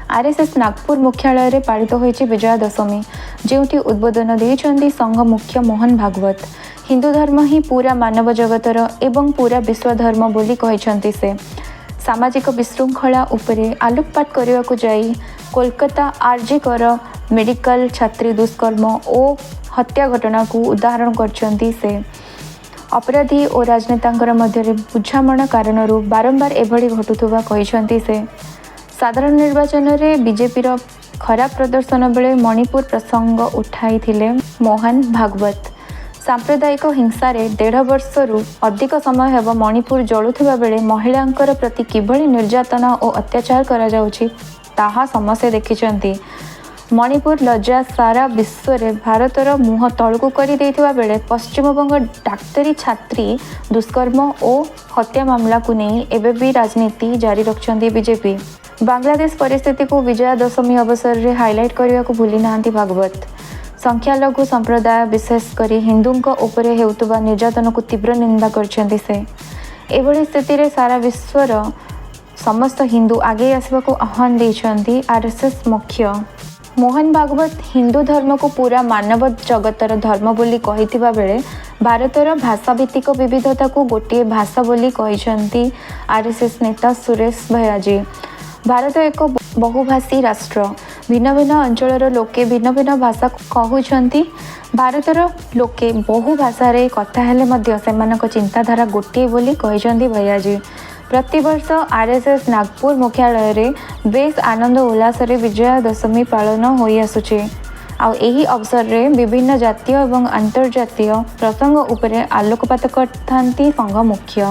RSS Nagpur ମୁଖ୍ୟାଳୟରେ ପାଳିତ ହୋଇଛି ବିଜୟା ଦଶମୀ, ଯେଉଁଠି ଉଦ୍ବୋଧନ ଦେଇଛନ୍ତି ସଂଘ ମୁଖ୍ୟ ମୋହନ ଭାଗବତ। ହିନ୍ଦୁ ଧର୍ମ ହିଁ ପୁରା ମାନବ ଜଗତର ଏବଂ ପୁରା ବିଶ୍ୱ ଧର୍ମ ବୋଲି କହିଛନ୍ତି ସେ। ସାମାଜିକ ବିଶୃଙ୍ଖଳା ଉପରେ ଆଲୋକପାତ କରିବାକୁ ଯାଇ କୋଲକାତା ଆର୍ଜି କର ମେଡିକାଲ ଛାତ୍ରୀ ଦୁଷ୍କର୍ମ ଓ ହତ୍ୟା ଘଟଣାକୁ ଉଦାହରଣ କରିଛନ୍ତି ସେ। ଅପରାଧୀ ଓ ରାଜନେତାଙ୍କର ମଧ୍ୟରେ ବୁଝାମଣା କାରଣରୁ ବାରମ୍ବାର ଏଭଳି ଘଟୁଥିବା କହିଛନ୍ତି ସେ। ସାଧାରଣ ନିର୍ବାଚନରେ ବିଜେପିର ଖରାପ ପ୍ରଦର୍ଶନ ବେଳେ ମଣିପୁର ପ୍ରସଙ୍ଗ ଉଠାଇଥିଲେ ମୋହନ ଭାଗବତ। ସାମ୍ପ୍ରଦାୟିକ ହିଂସାରେ ଦେଢ଼ ବର୍ଷରୁ ଅଧିକ ସମୟ ହେବ ମଣିପୁର ଜଳୁଥିବା ବେଳେ ମହିଳାଙ୍କର ପ୍ରତି କିଭଳି ନିର୍ଯାତନା ଓ ଅତ୍ୟାଚାର କରାଯାଉଛି, ତାହା ସମସ୍ତେ ଦେଖିଛନ୍ତି। ମଣିପୁର ଲଜ୍ଜା ସାରା ବିଶ୍ୱରେ ଭାରତର ମୁହଁ ତଳକୁ କରି ଦେଇଥିବା ବେଳେ ପଶ୍ଚିମବଙ୍ଗ ଡାକ୍ତରୀ ଛାତ୍ରୀ ଦୁଷ୍କର୍ମ ଓ ହତ୍ୟା ମାମଲାକୁ ନେଇ ଏବେ ବି ରାଜନୀତି ଜାରି ରଖିଛନ୍ତି ବିଜେପି। ବାଂଲାଦେଶ ପରିସ୍ଥିତିକୁ ବିଜୟା ଦଶମୀ ଅବସରରେ ହାଇଲାଇଟ୍ କରିବାକୁ ଭୁଲି ନାହାନ୍ତି ଭାଗବତ। ସଂଖ୍ୟାଲଘୁ ସମ୍ପ୍ରଦାୟ, ବିଶେଷ କରି ହିନ୍ଦୁଙ୍କ ଉପରେ ହେଉଥିବା ନିର୍ଯାତନାକୁ ତୀବ୍ର ନିନ୍ଦା କରିଛନ୍ତି ସେ। ଏଭଳି ସ୍ଥିତିରେ ସାରା ବିଶ୍ୱର ସମସ୍ତ ହିନ୍ଦୁ ଆଗେଇ ଆସିବାକୁ ଆହ୍ୱାନ ଦେଇଛନ୍ତି ଆର୍ଏସ୍ଏସ୍ ମୁଖ୍ୟ। ମୋହନ ଭାଗବତ ହିନ୍ଦୁ ଧର୍ମକୁ ପୁରା ମାନବ ଜଗତର ଧର୍ମ ବୋଲି କହିଥିବା ବେଳେ ଭାରତର ଭାଷାଭିତ୍ତିକ ବିବିଧତାକୁ ଗୋଟିଏ ଭାଷା ବୋଲି କହିଛନ୍ତି ଆର୍ଏସ୍ଏସ୍ ନେତା ସୁରେଶ ଭୟାଜୀ। ଭାରତ ଏକ ବହୁଭାଷୀ ରାଷ୍ଟ୍ର। ଭିନ୍ନ ଭିନ୍ନ ଅଞ୍ଚଳର ଲୋକେ ଭିନ୍ନ ଭିନ୍ନ ଭାଷା କହୁଛନ୍ତି। ଭାରତର ଲୋକେ ବହୁ ଭାଷାରେ କଥା ହେଲେ ମଧ୍ୟ ସେମାନଙ୍କ ଚିନ୍ତାଧାରା ଗୋଟିଏ ବୋଲି କହିଛନ୍ତି ଭୟାଜୀ। ପ୍ରତିବର୍ଷ ଆର୍ଏସ୍ଏସ୍ ନାଗପୁର ମୁଖ୍ୟାଳୟରେ ବେଶ୍ ଆନନ୍ଦ ଉଲ୍ଲାସରେ ବିଜୟା ଦଶମୀ ପାଳନ ହୋଇଆସୁଛି। ଆଉ ଏହି ଅବସରରେ ବିଭିନ୍ନ ଜାତୀୟ ଏବଂ ଅନ୍ତର୍ଜାତୀୟ ପ୍ରସଙ୍ଗ ଉପରେ ଆଲୋକପାତ କରିଥାନ୍ତି ସଂଘ ମୁଖ୍ୟ।